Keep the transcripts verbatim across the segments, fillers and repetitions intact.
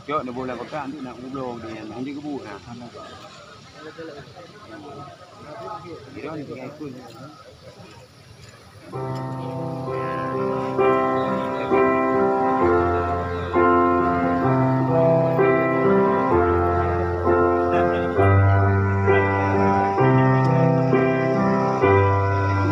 Cok neuboh lam peukak tu nak ubloe dia, nanti kebun nah. Kira ni tinggal ikut.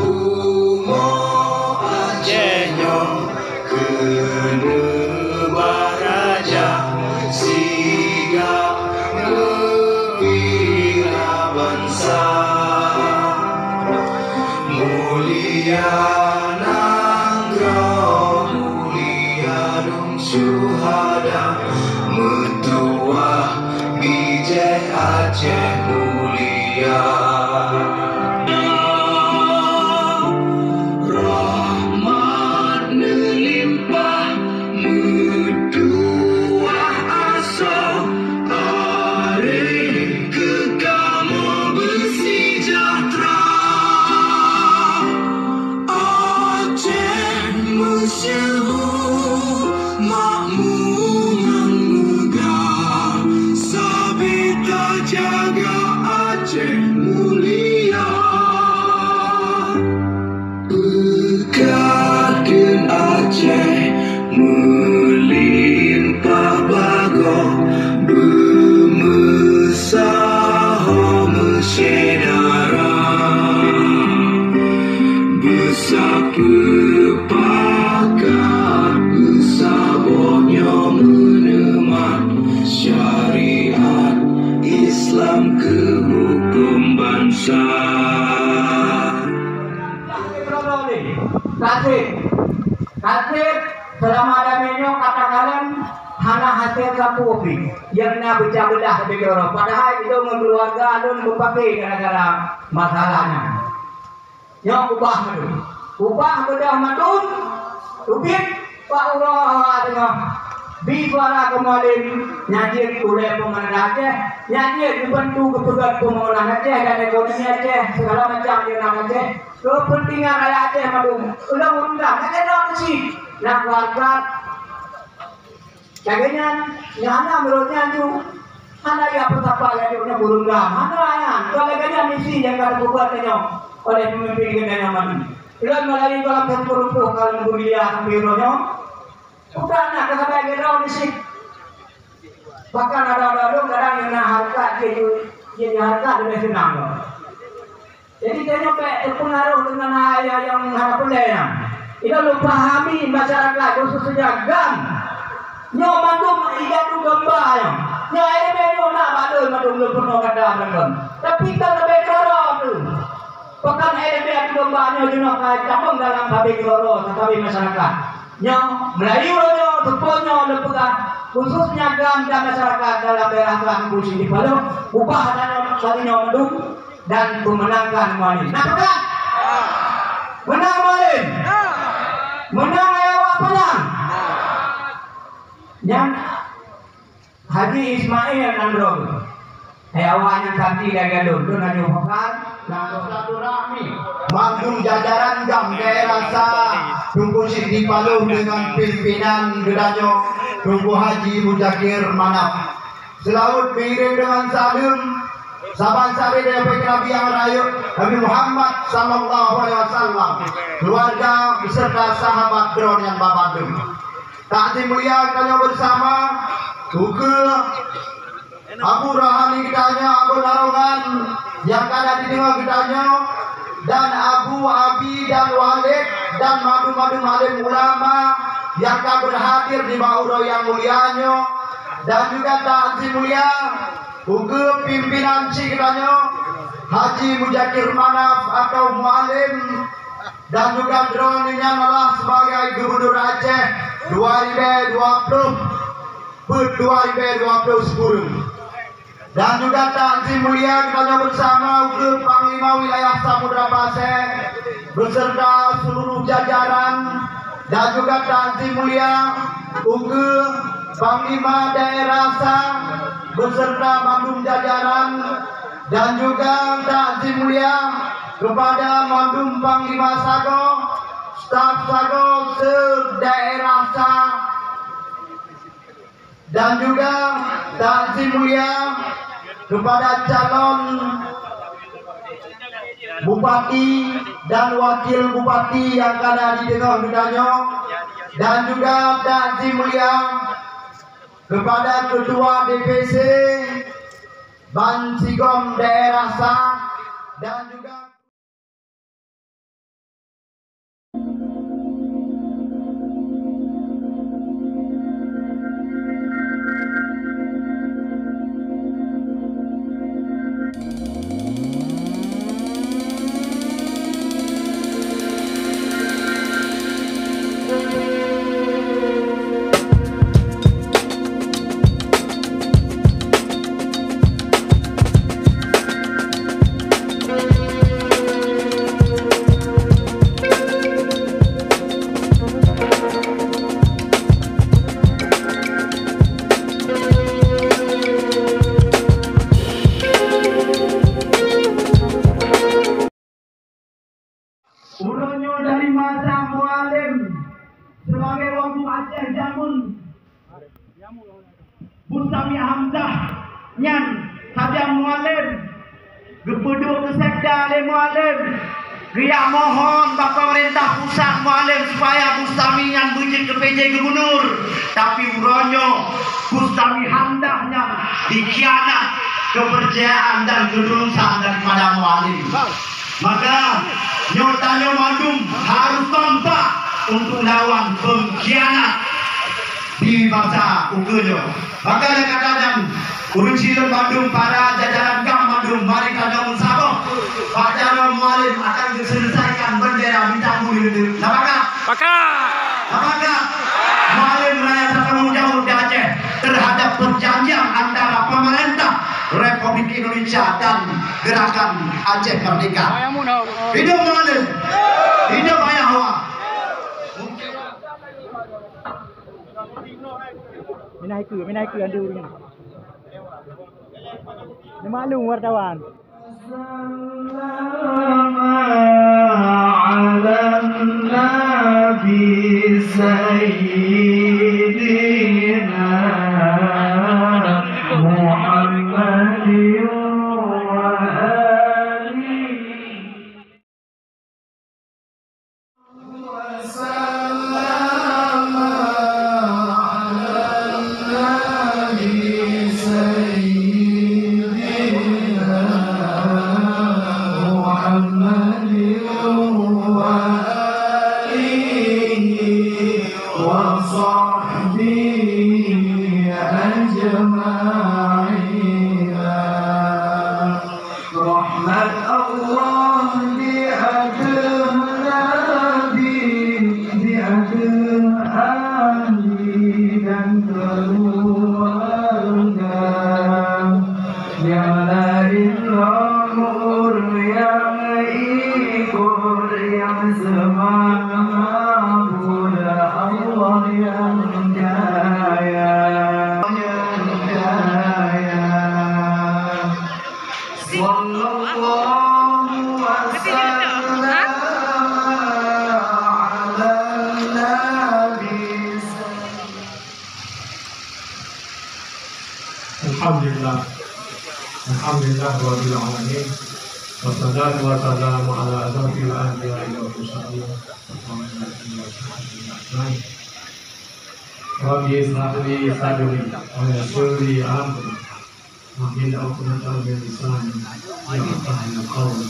Bumoe Aceh nyoe keuneuk baraja, sigak meuwira bansa. Mulia nanggroe, mulia lôn syuhada, meutuwah bijéh Aceh mulia. Rahmat neulimpah, meutuwah asoe, aré keu kamoe beuseujahtra. Aceh meusyeuhu, makmu ngon meugah, sabe tajaga Aceh mulia. Peukadeun Aceh meulimpah bagoe, beumeusaho meusyedara. Beusapeupakat, beusaboh nyoe meuneumat syariat Islam keu huköm bansa. Kaseb, kaseb, seulama damé nyoe katakalon hana hasé sapeue pih, nyang na peucah beulah sabe keudroe. Padahai ilôn ngon keuluwarga lôn meupaké gara-gara masalah nyan. Nyoe ubah mandum. Ubah beudôh mandum, teubiet bak uroe teungoh. Bi suara keu Mualem, nyan jeuet ulée peumeuntah Aceh, nyan jeuet geubantu geupeugöt peumeunan Aceh dan ekonomi Aceh, segala macam di nan Aceh. Keupeuntengan rakyat Aceh mandum, ulôn ureueng dam, lagèe droeneuh cit, na keuluwarga. Lagèe nyan, nyang hana meurot nyan ju, hana jak peusapat lagèe ureueng dam, hana nyan. Kon lagèe nyan misi nyang ka teupeugah tanyoe oleh peumimpin geutanyoe mandum. Ulôn meulayeue gohlom seumeureumpôh ka lôn beuria sampoe uroe nyoe. Bukan na keusabai lagèe droeneuh cit. Bahkan ada-ada lôn kadang nyang na hareukat jih, jih hareukat leubeh seunang lom. Jadi, tanyoe bèk teupeungaroh deungon hai-hai nyang hana peureulèe nyan. Ilôn lôn pahami masyarakat, khususnya GAM. Nyoe mandum ija tu domba nyoe. Nyoe ilèe nyoe na bak lôn mandum lôn peurunoe gata mandum. Tapi ka leubeh keudroe tu. Pakon ilèe tu domba nyoe jinoe ka tabong dalam sabe keudroe, sabe masyarakat. Nyoe, meulayeue nyoe, teupeue nyoe lôn peugah, khususnya GAM dan masyarakat dalam daerah Teungku Syik di Paloh, ubah tanyoe, tanyoe mandum, dan peumeunangkan Mualem. Na peugah? Meunang Mualem? Meunang Ayah Wak Panyang? Nyan Haji Ismail Nandrol. Ayah Wak nyang santi lagèe lôn, lôn Haji Fakar, Nandrol. Silaturahmi mandum jajaran GAM daerah sa Teungku Syik di Paloh deungon pimpinan geutanyoe Teungku Haji Muzakir Manaf. Seulaweuet meuiréng deungon saleuem saban sabe dari Nabi nyang rayeuk, Nabi Muhammad sallallahu alaihi wasallam, keuluwarga beserta sahabat droe nyan bandum. Takzim mulia geutanyoe beusama ukeue Abu Rohani geutanyoe, Abu Narongan nyang ka na di teungoh geutanyoe, dan Abu, Abi, dan Walid, dan mandum-mandum alim ulama nyang ka beurhadir nibak uroe nyang mulia nyoe, dan juga takzim mulia ukeue pimpinan syik geutanyoe, Haji Muzakir Manaf atau Mualem, dan juga droeneuh nyan adalah sebagai Gubernur Aceh dua ribu dua puluh peuet dua ribu dua puluh sikureueng. Dan juga takzim mulia geutanyoe beusama ukeue Panglima Wilayah Samudra Pasé beserta seluruh jajaran, dan juga takzim mulia ukeue Panglima Daerah sa beserta mandum jajaran, dan juga takzim mulia kepada mandum Panglima Sagoe, staf Sagoe se-daerah sa, Dan juga takzim mulia kepada calon bupati dan wakil bupati yang ka na di teungoh geutanyoe, dan juga takzim mulia kepada ketua D P C bansigom daerah sa, dan juga Uroe nyoe dari masa Mualem sebagai Wagub Aceh jameun, Bustami Hamzah nyan sajan Mualem geupeuduek keu sekda lé Mualem, geujak mohon bak pemerintah pusat Mualem supaya Bustami nyan beujeuet keu P J gubunur. Tapi uroe nyoe Bustami Hamzah nyan dikhianat keupercayaan dan keutulusan daripada Mualem. Maka, nyoe tanyoe mandum harôh kompak untuk lawan peungkhianat di masa ukeue nyoe. Maka lé gata dan ureueng sidroe mandum, para jajaran GAM mandum, mari tanyoe meusaboh bak jaroe Mualem akan geuseuleusakan bendera bintang bulu. Na pakat? Pakat! Na pakat? Mualem raya tatanggung jaweueb di Aceh terhadap perjanjian antara pemerintah Republik Indonesia dan Gerakan Aceh Merdeka. Hidup Mualem! Hidup Ayah Wa! Minah ikeu, minah ikeu ande ureueng. Neumaklum wartawan. Sallallahu ala nabi sayyidina Muhammadin wa alihi. Rahmat Allah di ateueh Nabi, di ateueh ahli dan keluarga. Nyang laén lom ureueng nyang ikot nyang seumabeuet, Allah nyang kaya, nyang kaya. Sallallahu wasallam ala nabi. Alhamdulillah. Alhamdulillah rabbil alamin. Wassalatu wassalamu ala asyrafil anbiya'i wal mursalin. Muhammadin wa sahbihi ajmain. Rabbi israh li sadri wa yassir li amri. Wahlul 'uqdatam min lisani yafqahu qauli.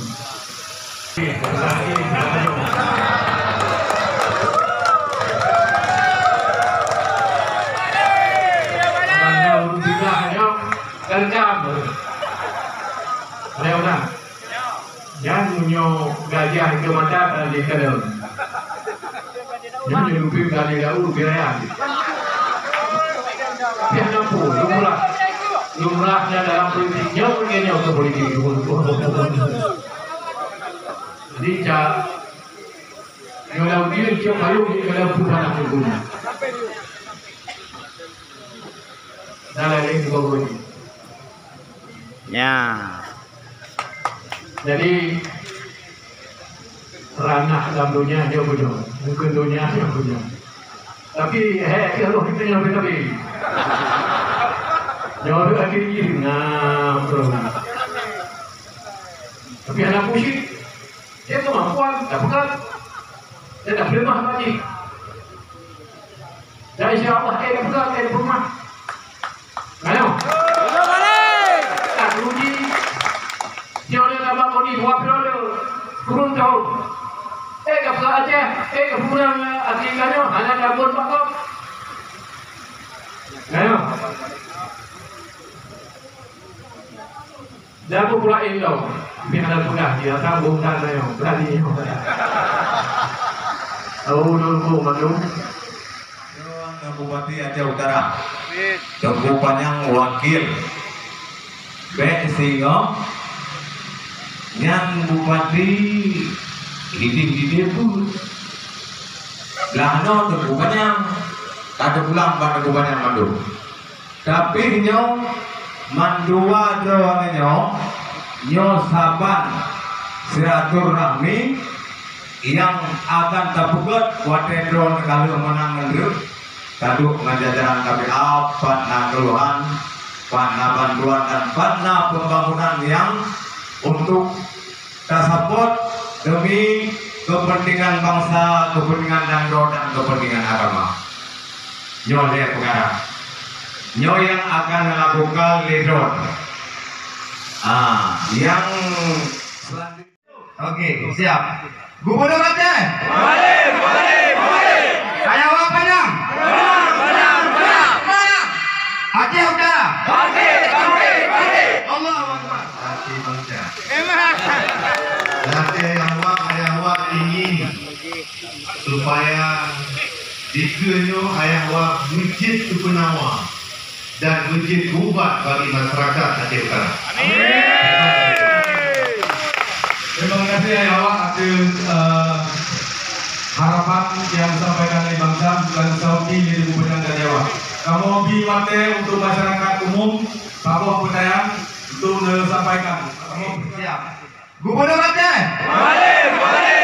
Nyan meunyoe gajah di mata ka jikalon. Nyan meunyoe lumpui ka jilaôt, lumpui raya. Piah lampu, lumrah. Lumrah nyan dalam politik. Nyoe nyoe keu politik. Jadi, cak, nyoe lam dia, cak payung, dia kena pun panas guna. Dan lain-lain juga boleh. Ya. Jadi, ranah lam donya nyoe beunyoe, bukon donya nyoe beunyoe. Tapi, hé, keu Allah kita nyoe tapi. Nyoe até jih ngam terus. Tapi hana pusing. Dia kemampuan, dah peugah. Dia dah peuleumah lagi. Dan insya Allah, eh, dah peugah, eh, dah peuleumah. Ayo. Tak rugi. Dia udah tambah kau ni dua periode. Kurun tahun. Eh, dah peugah Aceh. Eh, dah kurang, eh, akhirnya, hana dah pun bakal. Ayo. Jago pula indong. Tapi hana peugah dia, sambung dan ayo. Berani nyoe. Tahu dulu mandum. Bupati Aceh Utara. Teungku Panyang wakil. Bèk singoh nyan bupati hidih-hidih pun. Lah nyoe Teungku Panyang. Ka teupulang bak Teungku Panyang mandum. Tapi nyoe mandua droeneuh nyoe, nyoe saban silaturahmi nyang akan tapeugèt watèe droeneuh ka lheueh meunang ngon lheueh, taduek ngon jajaran tabi-ab, pat na keuluhan, pat na bantuan dan pat na pembangunan nyang untuk tasapot demi kepentingan bangsa, kepentingan nanggroe dan kepentingan agama. Nyoe lhèe peukara. Nyoe nyang akan dilakukan lé droeneuh. Ah, nyang selanjutnya. Oke, siap. Gubernur Aceh. Kembali, kembali, kembali. Ayah Wak Panyang. Menang, menang, menang. Aceh Utara. Bangkit, bangkit, bangkit. Allahu Akbar. Hati bangsa. Tapi ayah Wak, ayah Wak ingin supaya dikeue nyoe ayah Wak meucit keu peunawa dan meucit keu ubat bagi masyarakat Aceh Utara. Amin. Terima kasih ayah Wak atas, eh, harapan yang disampaikan oleh bangsa dan sauti di Gubernur dan Jawa. Kamoe bi watèe untuk masyarakat umum, saboh peutanyaan untuk disampaikan. Kamoe siap. Gubernur Aceh. Kembali, kembali,